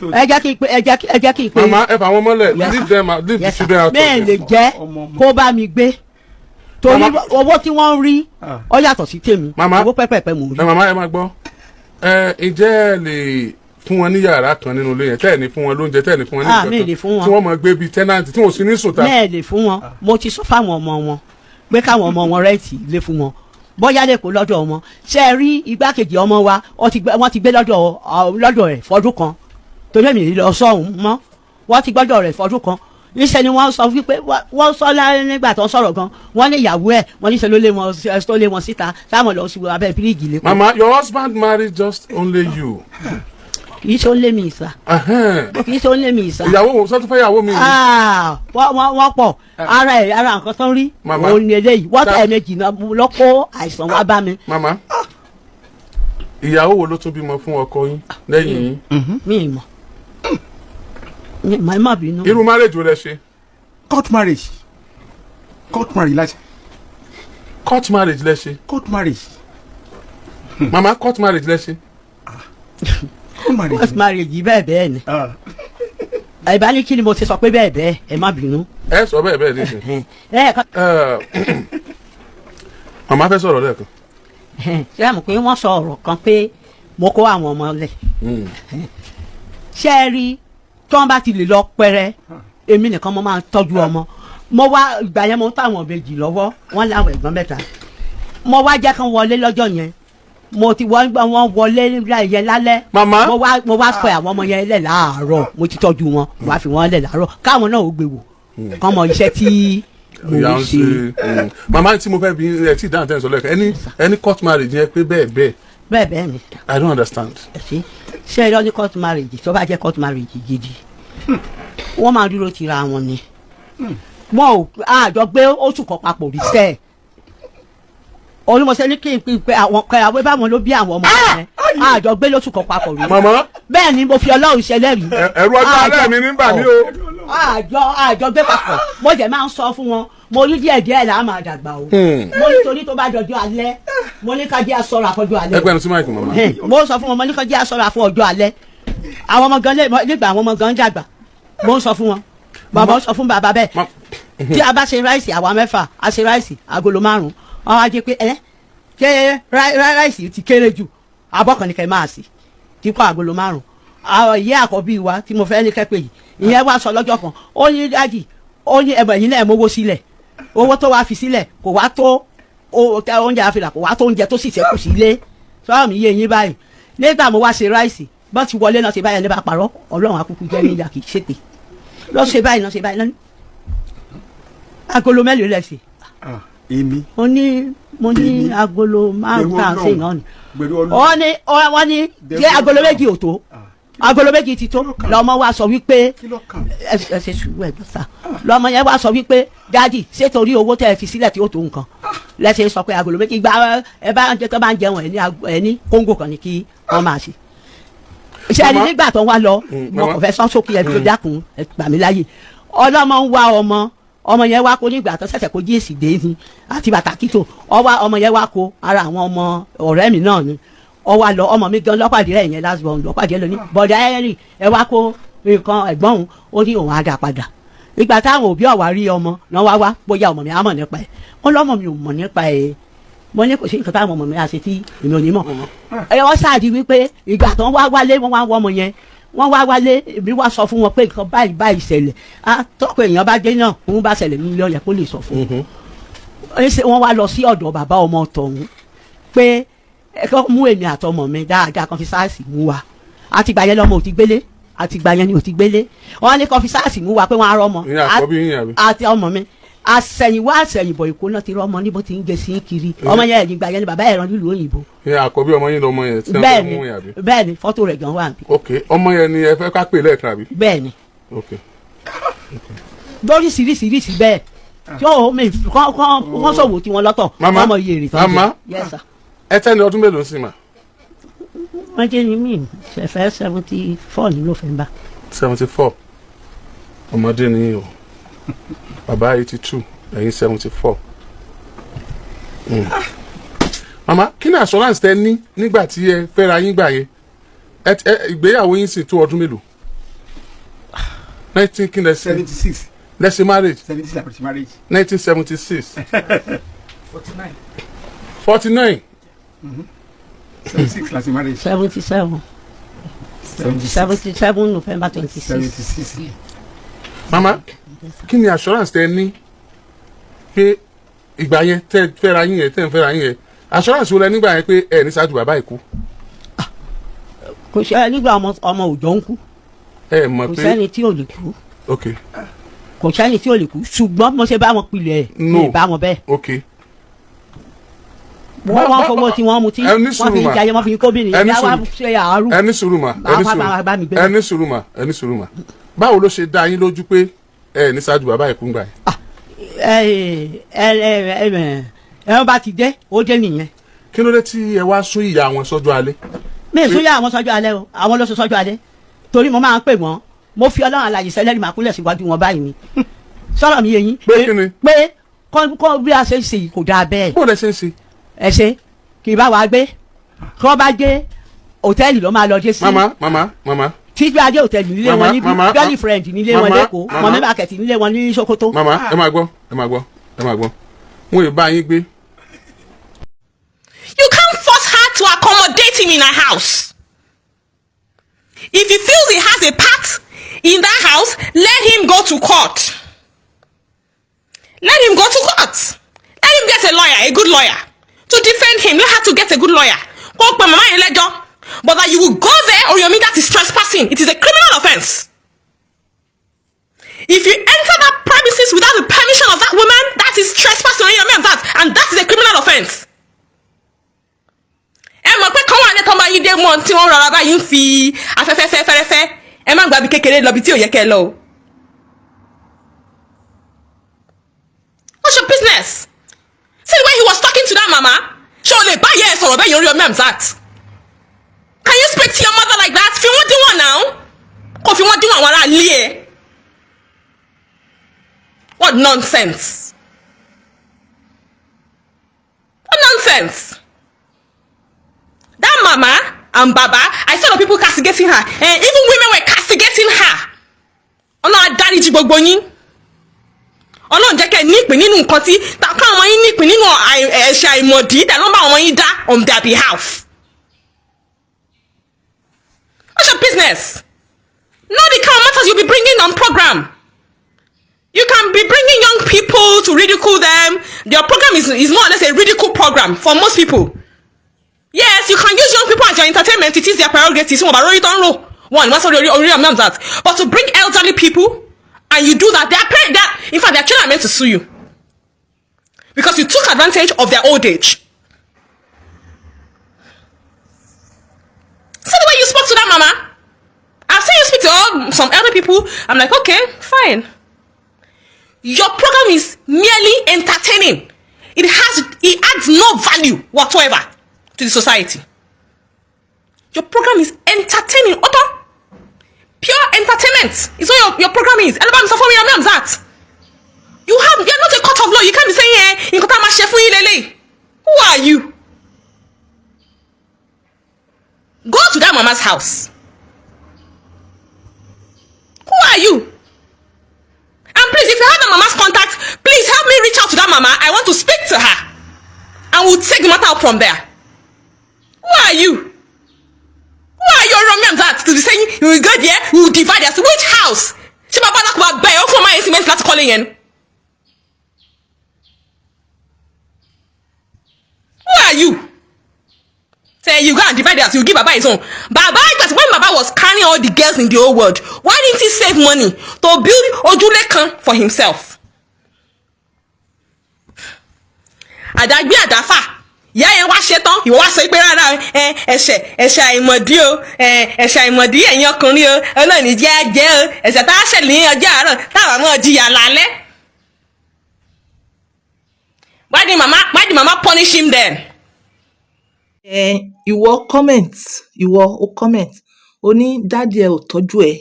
Ẹ jẹ́ kí n pé, ẹ jẹ́ kí n pé. Màmá, ẹ fà wọ́n mọ́lẹ̀. Yes, Leave them out, leave the Yes, sir. children out of Bẹ́ẹ̀ lè this. jẹ́ Ọmọ. kó bá mi gbé torí Màmá. owó tí wọ́n ń rí, ó yàtọ̀ sí tèmi. Màmá. Owó pẹ́pẹ́pẹ́ mò ń rí. Ẹ màmá, ẹ máa gbọ́. Ẹ ǹjẹ́ ẹ lè fún wọn ní yàrá kan nínú ilé yẹn, tẹ́ ẹ̀ ní fún wọn lóúnjẹ, tẹ́ ẹ̀ ní fún wọn ní Ah, nǹkan mi kan, lè fún wọn. tí wọ́n máa gbé bíi tenant, tí wọ́n sì ní sùn ta? Bẹ́ẹ̀ lè fún wọn. Mo ti sọ fáwọn ọmọ wọn pé káwọn ọmọ wọn rent ilé fún wọn, bóyá lè kó lọ́dọ̀ wọn. Ṣe é rí igbákejì ọmọ wa, wọ́n ti gbé lọ́dọ̀ rẹ̀ fọdún kan, torí èmi lọ sọ́hún mọ́. Wọ́n ti gbọ́dọ̀ rẹ̀ fọdún kan. Níṣẹ́ ni wọ́n sọ wípé wọ́n sọ nígbà tó ń sọ̀rọ̀ gan, wọ́n ní ìyàwó ẹ̀, wọ́n níṣẹ́ ló lé wọn síta, sáwọn lọ sí abẹ́ bíríìjì lẹ́kọ̀ọ́. Mama, your husband married just only you. Kì í ṣe ó lé mi ìsà. Kì í ṣe ó lé mi ìsà. Ìyàwó wo sọ́tún fẹ́ ìyàwó mi yìí? Ah, wọ́n pọ̀. Ara ẹ̀, ara nǹkan tó ń rí Màmá. òun ni eléyìí. Wọ́n tẹ̀ méjì náà ló kó àìsàn wá bá mi. Mama, ìyàwó wo ló tún bímọ fún ọkọ yín lẹ́yìn yín? Mi ì mọ̀, mi ì mọ̀, ẹ má bínú. Irú marriage wo lẹ ṣe? Court marriage, court marriage láti. Court marriage lẹ ṣe? Court marriage. Mama, court marriage lẹ ṣe? Court marriage. Court marriage, bẹ́ẹ̀ bẹ́ẹ̀ ni. Ah. Ẹ bá ní kí ni mo ti sọ pé bẹ́ẹ̀ bẹ́ẹ̀, ẹ má bínú. Ẹ sọ bẹ́ẹ̀ bẹ́ẹ̀ nísìnyí. Ẹ ẹ Màmá fẹ́ sọ̀rọ̀ lẹ́ẹ̀kan. Ṣé ẹ mọ̀ pé wọ́n sọ ọ̀rọ̀ kan pé mo kó àwọn ọmọ lẹ̀? Ṣé ẹ rí, tí wọ́n bá ti lè lọ pẹ́rẹ́, èmi nìkan mo máa ń tọ́jú ọmọ. Mo wá ìgbà yẹn, mo ń táwọn ìbejì lọ́wọ́, wọ́n láwọn ẹ̀gbọ́n mẹ́ta. Mo wá jẹ́ kán wọlé lọ́jọ́ yẹn, mo ti wọ́n wọ́n wọlé yẹn lálẹ́. Màmá. Mo wá fẹ́ àwọn ọmọ yẹn lẹ̀ láàárọ̀. Mo ti tọ́jú wọn, mo wá fi wọ́n lẹ̀ láàárọ̀ káwọn náà ó gbé wò, kán mọ iṣẹ́ tí mo Ìyá ń ń ṣe. ṣe. Màmá, tí mo fẹ́ bí ẹ tí ìdáhùn tẹ́ ń sọ lẹ́ẹ̀kan, ẹni court marriage yẹn pé bẹ́ẹ̀ bẹ́ẹ̀. Bẹ́ẹ̀ bẹ́ẹ̀ ni. I don't understand. Ẹ ṣe, ṣé ẹ lọ ní court marriage, tó bá jẹ́ court marriage gidi, wọ́n máa dúró tira wọn ni. Wọn ò àjọ gbé oṣù kan papọ̀ rí sẹ́ẹ̀. Olùmọ̀ọ́sẹ́ ní kí n pè àwọn kẹ àwọn báwọn ló bí àwọn ọmọ yẹn, àjọ gbé lóṣù kan papọ̀ rí. Màmá. Bẹ́ẹ̀ ni, mo fi Ọlọ́run ṣẹlẹ́rìí. Ẹ̀rù ọjọ́ alẹ́ mi ní bà mí o. Àjọ gbé papọ̀. Mo jẹ́ máa ń sọ fún wọn, mo ní díẹ̀ díẹ̀ là á máa dàgbà o. Mo ní torí tó bá dọjọ́ alẹ́, mo ní ká jẹ́ aṣọ́ra fọjọ́ alẹ́. Ẹgbẹ́ ẹnu sí mic, màmá. Mo sọ fún wọn, mo ní ká jẹ́ aṣọ́ra fún ọjọ́ alẹ́. Àwọn ọmọ gan nígbà àwọn ọmọ gan dàgbà, mo ń sọ fún wọn, bàbá ń sọ fún bàbá bẹ́ẹ̀. Tí a bá ṣe rice, àwa mẹ́fà a ṣe rice agolo 5, wọn wá jẹ́ pé ẹ ṣé rice ti kéré jù, abọ́ kan ní kẹ́ máa sì tí kọ́ agolo 5. Àwọn ìyá àkọ́bí wa tí mo fẹ́ ní kẹ́pẹ́ yìí, ìyẹn wá sọ lọ́jọ́ kan, ó ní, "Daddy," ó ní, "ẹ̀bùn ẹ̀yìn náà mówó sílẹ̀." Owó tó wá fi sílẹ̀ kò wá tó oúnjẹ àfihàn, kò wá tó oúnjẹ tó sì ṣẹ́kù sílé. Sọ́ọ̀ mi yé yín báyìí. Nígbà mo wá ṣe rice, bọ́n ti wọlé náà ṣe báyìí, ẹni bá parọ́, Ọlọ́run akúkú jẹ́ níyà, kì í ṣèpè lọ́ ṣe báyìí náà ṣe báyìí náà. "Agolo mélòó lẹ ṣe?" Ah, èmi. Mo ní mo ní Èmi? agolo 5 tá à ń sè náà ni. Gbèrú Ọlọ́run. Wọ́n ní wọ́n ní ṣé agolo 2 ò tó? Agolo 2 ti tó. Lọ́mọ wa sọ wípé Kí ló kàn? Ẹ ṣe sùúrù, ẹ gbọ́sà. Lọ́mọ yẹn wá sọ wípé, "Daddy, ṣé torí owó tẹ́ ẹ fi sílẹ̀ tí ó tó nǹkan lẹ́sẹ̀ sọ pé agolo 2 gba ẹ bá ń jẹ tó bá ń jẹun ẹ ní ẹ ní kóńgò kan ní kí wọ́n máa ṣe?" Ṣé ẹni Màmá. nígbà tó wá lọ, mo Màmá. kàn fẹ́ sọ sókè, ẹ tó dákun, ẹ gbà mí láàyè. Ọlọ́mọ ń wá ọmọ, ọmọ yẹn wá kó nígbà tó ṣẹ̀ṣẹ̀ kó jíèsì dé ní àti bàtà kító ọwá. Ọmọ yẹn wá kó ara àwọn ọmọ ọ̀rẹ́ mi náà ni. Ọwá lọ, ọmọ mi gan lọ́pàdé rẹ̀ yẹn, last born lọ́pàdé ẹ̀ lóní bọ̀dà ẹ̀rì ẹ wá kó nǹkan ẹ̀gbọ́n òun. Ó ní òun á dà padà. Ìgbà táwọn òbí ọ̀wá rí ọmọ náà wá wá bóyá ọmọ mi á mọ̀ nípa ẹ̀, wọ́n lọ́mọ mi ò mọ̀ nípa ẹ̀. Mo ní kò sí nǹkan táwọn ọmọ mi á ṣe tí èmi ò ní mọ̀. Ẹ wọ́n ṣáàdì wípé ìgbà tó ń wá wálé, wọ́n wá wọ́ ọmọ yẹn, wọ́n wá wálé. Èmi wá sọ fún wọn pé nǹkan báyìí báyìí ṣẹlẹ̀. Á tọ́kọ èèyàn bá dé náà, òun bá ṣẹlẹ̀ nílé ọ̀yẹ́ kó lè sọ fún un. Ẹ ṣe wọ́n wá lọ sí ọ̀dọ̀ bàbá ọmọ tọ̀hún pé ẹ kọ́ mú èmi àtọmọ mi dáadáa, kan fi sáàsì mú wa. Àtìgbà yẹn lọmọ ò ti gbélé, àtìgbà yẹn ni ò ti gbélé. Wọ́n ní kan fi sáàsì mú wa pé wọ́n á rọ́mọ. Ìyẹn àkọ́bí yín, àbí? Àti ọmọ mi. Àsẹ̀yìnwá àsẹ̀yìnbọ̀, Èkó náà ti rọ́mọ níbo tí ń gé sí kiri. Ọmọ yẹn, ẹ̀yìn ìgbà yẹn ni bàbá ẹ̀ rán nílùú òyìnbó. Ìyẹn àkọ́bí ọmọ yín lọmọ yẹn tí wọ́n Bẹ́ẹ̀ fẹ́ ni. mú yẹn, àbí? Bẹ́ẹ̀ ni, fọ́tò rẹ̀ gan wà níbí. Ok, ọmọ yẹn ni ẹ fẹ́ ká pè lẹ́ẹ̀kan, àbí? Bẹ́ẹ̀ ni. Ok. Lóríṣiríṣiríṣi bẹ́ẹ̀ tí ó mi kọ́ kọ́ sọ̀wọ́ tí wọ́n lọ́tọ̀. Màmá, ọmọ iye èrè tó ń jẹ. màmá. Yes, sir. Ẹ tẹ́ ni ọdún mélòó sí mà? Wọ́n jẹ́ ní mí ṣẹ̀fẹ̀ 74 ní November. 74, ọmọdé ni o. Bàbá 82, ẹ̀yin 74. Màmá, kí ni assurance tẹ ní nígbà tí ẹ fẹ́ra yín gbà yẹn? Ẹ ìgbéyàwó yín sì tó ọdún mélòó? Nineteen kí lẹ ṣe? 76. Lẹ ṣe marriage? 76 la bẹ̀rẹ̀ marriage. 1976. 49. 49. 76 la ṣe marriage. 77. 76. 77, November 26. 76. Mama, kí ni assurance tẹ ní pé ìgbà yẹn tẹ fẹ́ra yín yẹn, tẹ ń fẹ́ra yín yẹn, assurance wo lẹ nígbà yẹn pé ẹ ní ṣáájú bàbá ìkú? Kò ṣe nígbà ọmọ ọmọ òjò ń kú. Ẹ mọ̀ Kò pé sẹ́ni tí ò lè kú. Ok. Kò sẹ́ni tí ò lè kú, ṣùgbọ́n mo ṣe bá wọn pilẹ̀ No. mi bá wọn bẹ́ẹ̀. Ok. Wọ́n fowó tí wọ́n mutí, Ẹ ní wọ́n sùúrù fi ń mà. jayé, wọ́n fi ń kóbìnrin Ẹ ní ìyá wa sùúrù. ṣe àárú. Ẹ ní sùúrù mà, ẹ ní Bá- sùúrù. bá mi gbé. Ẹ ní sùúrù mà, ẹ ní sùúrù mà. Báwo ló ṣe dá yín lójú pé ẹ ní ṣáájú bàbá ìkú ńgbà yẹn? Ẹ ẹ ẹ ẹ ẹ bá ti dé, ó dé nìyẹn. Kí ló dé tí ẹ wá sún ìyá wọn sọ́jọ́ alẹ́? Mi ì súnyà àwọn sọ́jọ́ alẹ́ o, àwọn ló sọ sọ́jọ́ alẹ́, torí mo máa ń pè wọ́n. Mo fi Ọlọ́run alàyè sẹ́lẹ̀rì, máa kúnlẹ̀ síwájú wọn báyìí ni sọ̀rọ̀ mi yé yín. Pé kí ni? Pé kọ́ bí a ṣe ń ṣe yìí kò dáa bẹ́ẹ̀. Bó lẹ ṣe ń ṣe? Ẹ ṣe kì í bá wa gbé, kọ́ bá dé hòtẹ́ẹ̀lì ló máa lọ dé sí. Mama, mama, mama. Títí adé hòtẹ́ẹ̀lì nílé Mama, wọn níbí. mama, Jolly Friend nílé wọn mama, lẹ́kọ̀ọ́. mama. Mọ̀mí market nílé wọn ní Sokoto. Mama, ẹ máa gbọ́, ẹ máa gbọ́, ẹ máa gbọ́. Wọn ì bá yín gbé. You can't force her to accommodate him in her house. If he feels he has a part in that house, let him go to court. Let him go to court. Let him get a lawyer, a good lawyer, to defend him. Let her to get a good lawyer. Kó pe màmá yẹn lẹ́jọ́. But that you will go there, Oriyomi, that is trespassing. It is a criminal offense. If you enter that premises without the permission of that woman, that is trespassing, Oriyomi, and that is a criminal offense. Ẹ mọ̀ pé kán wà ní tán bá yín dé mọ́ tí wọ́n rọra báyìí ń fi afẹ́fẹ́ fẹ́ fẹ́rẹ́fẹ́, ẹ má gbàbí kékeré lọ bí tí ò yẹ kẹ́ ẹ lọ o. What's your business? See the way he was talking to that mama? Ṣé o lè bá ìyá ẹ sọ̀rọ̀ bẹ́ẹ̀ yẹn, Oríyọmí Hamzat? Can you speak to your mother like that? Fi wọ́n díwọ̀n náà. Kò fi wọ́n díwọ̀n àwọn ará ilé ẹ̀. What nonsense! What nonsense! That mama and baba, I saw the people castigating her, and even women were castigating her. Ọlọ́run á dáríjì gbogbo yín. Ọlọ́run jẹ́ kẹ́ ẹ ní ìpín nínú nǹkan tí káwọn ọmọ yín ní ìpín nínú ẹ̀ṣẹ̀ àìmọ̀dí tẹ̀ ló ń bá àwọn ọmọ yín dá on their behalf. What's your business? Know the kind of matters you'll be bringing on program. You can be bringing young people to ridicule them. Your program is more or less a ridicule program for most people. Yes, you can use young people as your entertainment. It is their prerogative. Wọn bá lórí tó ń rò. One, wọ́n sọ orí orí Hamzat. But to bring elderly people and you do that, their parents, in fact, their children are meant to sue you. Because you took advantage of their old age. See the way you spoke to that mama? I've seen you speak to some elder people. I'm like, okay, fine. Your program is merely entertaining. It adds no value whatsoever to the society. Your program is entertaining. Otto, pure entertainment is what your program is. Ẹ lọ bá mi sọ fún mi, Hamzat. You're not a court of law. You can't be saying, eh, nǹkan tá a máa ṣe fún yín lélẹ̀. Who are you? Go to that mama's house. Who are you? And please, if you have the mama's contact, please help me reach out to that mama. I want to speak to her. And we'll take the matter up from there. Who are you? Who are you, Romeo Hamzat, to be saying you will go there, we will divide us? Which house? Ṣé bàbá alákùnrin bẹ́ẹ̀ ó fún ọmọ yẹn cement láti kọ́lé yẹn? Who are you? Say you go and divide us, you give Baba his own. Baba, because when Baba was carrying all the girls in the whole world, why didn't he save money to build ojúlé kan for himself? Àdágbé àdáfà, ìyá yẹn wá ṣe tán, ìwọ wá sọ pé rárá, ẹ ẹ̀ṣẹ̀ àìmọ̀dí o, ẹ ẹ̀ṣẹ̀ àìmọ̀dí ẹ̀yin ọkùnrin o, Ọlọ́run jẹ́ jẹ́ o, ẹ̀ṣẹ̀ tá a ṣẹ̀ ní ọjọ́ àárọ̀ táwọn ọmọ jìyà lálẹ́. Why did mama punish him then? Ẹ ìwọ comment, ìwọ o comment, o ní daddy ẹ ò tọ́jú ẹ,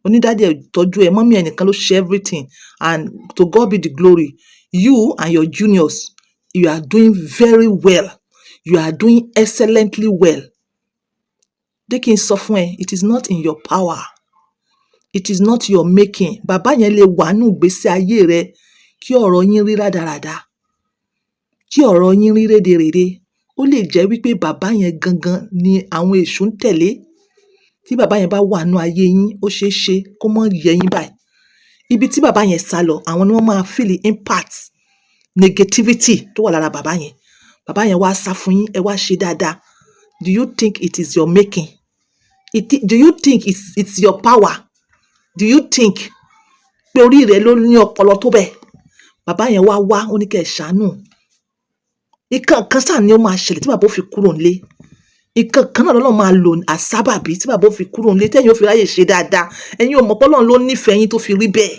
o ní daddy ẹ ò tọ́jú ẹ, mummy ẹ nìkan ló ṣe everything, and to God be the glory, you and your juniors, you are doing very well, you are doing excellently well. Jẹ́ kí n sọ fún ẹ, it is not in your power. It is not your making. Bàbá yẹn lè wà nù ìgbésí ayé rẹ kí ọ̀rọ̀ yín rí rádaràda, kí ọ̀rọ̀ yín rí rédèrèdè. Ó lè jẹ́ wípé bàbá yẹn gangan ni àwọn èṣù ń tẹ̀lé. Tí bàbá yẹn bá wà nù ayé yín, ó ṣeé ṣe kó mọ́ yẹ yín báyìí. Ibi tí bàbá yẹn sá lọ, àwọn ni wọ́n máa feel the impact negativity tó wà lára bàbá yẹn. Bàbá yẹn wá sá fún yín, ẹ wá ṣe dáadáa. Do you think it is your making? Do you think it's your power? Do you think pé orí rẹ ló ní ọpọlọ tó bẹ́ẹ̀? Bàbá yẹn wá wá, ó ní kẹ́ ẹ ṣàánú. Nǹkan kan sáà ni ó máa ṣẹlẹ̀ tí bàbá ó fi kúrò nílé. Nǹkan kan náà lọ́lọ́run máa lò àsábàbí tí bàbá ó fi kúrò nílé, tẹ́yìn ó fi ráyè ṣe dáadáa. Ẹ̀yin ò mọ̀ pé Ọlọ́run ló nífẹ̀ẹ́ yín tó fi rí bẹ́ẹ̀.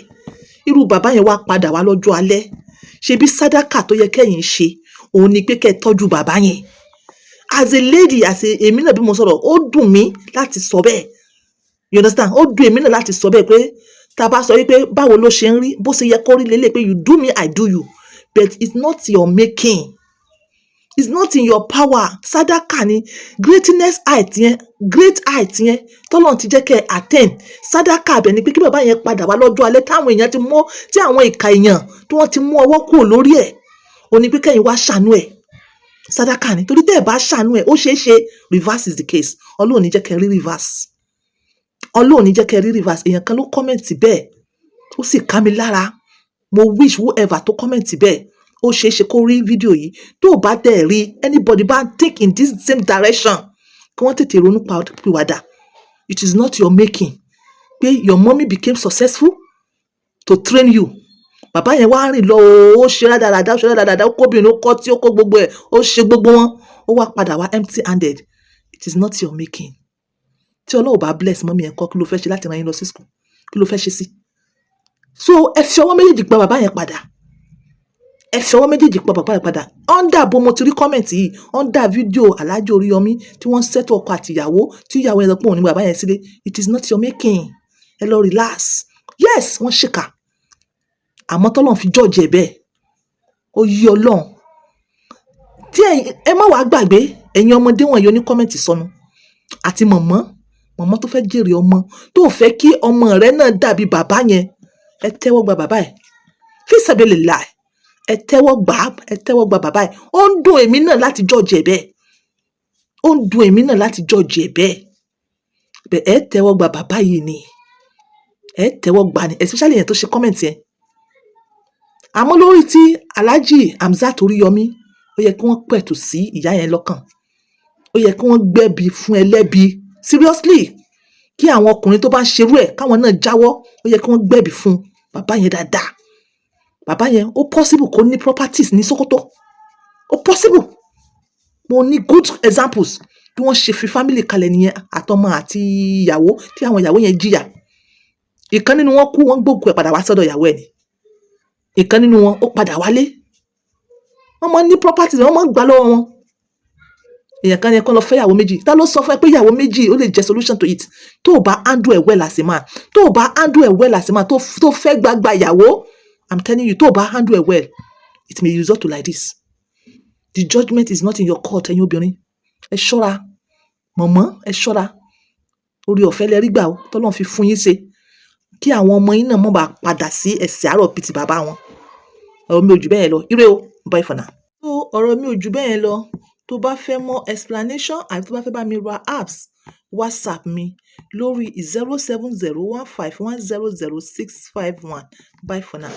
Irú bàbá yẹn wá padà wá lọ́jọ́ alẹ́. Ṣebí sádàkà tó yẹ kẹ́yìn ṣe òun ni pé kẹ́ ẹ tọ́jú bàbá yẹn as a lady, as a èmi náà bí mo sọ̀rọ̀, ó dùn mí láti sọ bẹ́ẹ̀, you understand? Ó dùn èmi náà láti sọ bẹ́ẹ̀ pé tá a bá sọ wípé báwo ló ṣe ń rí, bó ṣe yẹ kó rí lélẹ̀ pé you do me, I do you, but it's not your making, it's not in your power. Sádàkà ni. Greatness height yẹn, great height yẹn tọ́lọ́run ti jẹ́ kẹ́ ẹ attain, sádàkà abẹ ni pé kí bàbá yẹn padà wá lọ́jọ́ alẹ́ táwọn èèyàn ti mú, tí àwọn ìka èèyàn tí wọ́n ti mú ọwọ́ kúrò lórí ẹ̀, ó ní pé kẹ́yìn wá ṣàánú ẹ̀. Sádàkà ni, torí tẹ́ ẹ̀ bá ṣàánú ẹ̀, ó ṣeé ṣe reverse is the case. Ọlọ́run ní jẹ́ kẹ́ rí reverse, Ọlọ́run ní jẹ́ kẹ́ rí reverse. Èèyàn kan ló comment bẹ́ẹ̀, ó sì ká mi lára. Mo wish whoever tó comment bẹ́ẹ̀, ó ṣeé ṣe kó rí fídíò yìí. Tó o bá dẹ̀ rí, anybody bá think in this same direction, kí wọ́n tètè ronú pìwàdà. It is not your making pé your mommy became successful to train you. Bàbá yẹn wá rìn lọ, ó ṣe rádaràda, ó ṣe rádaràda, ó kóbìnrin, ó kọ́ tí ó kó gbogbo ẹ̀, ó ṣe gbogbo wọn, ó wá padà wá empty handed. It is not your making. Tí Ọlọ́run bá bless mummy ẹ̀ kọ́, kí ló fẹ́ ṣe láti rán yín lọ sí school? Kí ló fẹ́ ṣe sí? So ẹ fi ọwọ́ méjèèjì gba bàbá yẹn padà, ẹ fi ọwọ́ méjèèjì pa bàbá yẹn padà. Under bó mo ti rí comment yìí, under fídíò Alhaji Oríyọmí tí wọ́n settle ọkọ àti ìyàwó, tí ìyàwó yẹn sọ pé òun ní bàbá yẹn sílé. It is not your making. Ẹ lọ relax. Yes, wọ́n ṣèkà, àmọ́ tọ́lọ́run fi judge ẹ̀ bẹ́ẹ̀, ó yí Ọlọ́run. Tí ẹ̀yin ẹ má wàá gbàgbé, ẹ̀yin ọmọdé wọ̀nyí oní comment sọnù àti mọ̀mọ́ mọ̀mọ́ tó fẹ́ jèrè ọmọ, tó fẹ́ kí ọmọ rẹ náà dàbí bàbá yẹn, ẹ tẹ́wọ́ gba bàbá ẹ̀ fi sabilillah. Ẹ tẹ́wọ́ gbà á, ẹ tẹ́wọ́ gba bàbá ẹ̀. Ó ń dùn èmi náà láti judge ẹ̀ bẹ́ẹ̀, ó ń dùn èmi náà láti judge ẹ̀ bẹ́ẹ̀ bẹ́ẹ̀. Ẹ tẹ́wọ́ gba bàbá yìí ni, ẹ tẹ́wọ́ gbà ni, especially yẹn tó ṣe comment yẹn. Àmọ́ lórí tí Alhaji Hamzat Oríyọmí, ó yẹ kí wọ́n pẹ̀tù sí ìyá yẹn lọ́kàn, ó yẹ kí wọ́n gbẹ́bi fún ẹlẹ́bi. Seriously, kí àwọn ọkùnrin tó bá ń ṣerú ẹ̀ káwọn náà jáwọ́. Ó yẹ kí wọ́n gbẹ̀bí fún bàbá yẹn dáadáa. Bàbá yẹn, ó possible kó ní properties ní Sokoto, ó possible. Mo ní good examples bí wọ́n ṣe fi family kalẹ̀ nìyẹn, àtọmọ àti ìyàwó, tí àwọn ìyàwó yẹn jìyà. Ìkan nínú wọn kú, wọ́n gbógun ẹ̀ padà wá sọ́dọ̀ ìyàwó ẹ̀ ni. Ìkan nínú wọn, ó padà wálé. Wọ́n máa ń ní properties, wọ́n máa ń gbà lọ́wọ́ wọn. Èèyàn kan ní kó lọ fẹ́ ìyàwó méjì. Ta ló sọ fún ẹ pé ìyàwó méjì ó lè jẹ́ solution to it? Tó o bá handle ẹ̀ well as a man, tó o bá handle ẹ̀ well as a man, tó fẹ́ gbàgbà ìyàwó, I'm telling you, tó o bá handle ẹ̀ well, it may result to like this. The judgment is not in your court. Ẹ̀yin obìnrin, ẹ ṣọ́ra. Mọ̀mọ́, ẹ ṣọ́ra. Orí ọ̀fẹ́ lẹ rí gbà ó, tọ́lọ́run fi fún yín ṣe, kí àwọn ọmọ yín náà mọ̀ bá padà sí ẹsẹ̀ àárọ̀ bíi ti bàbá wọn. Ọ̀rọ̀ mi ò jù bẹ́ẹ̀ lọ. Ire o, bye for now. So ọ̀rọ̀ mi ò jù bẹ́ẹ̀ lọ. Tó bá fẹ́ more explanation àbí tó bá fẹ́ bá mi ra herbs, WhatsApp mi lórí 07015100651. Bye for now.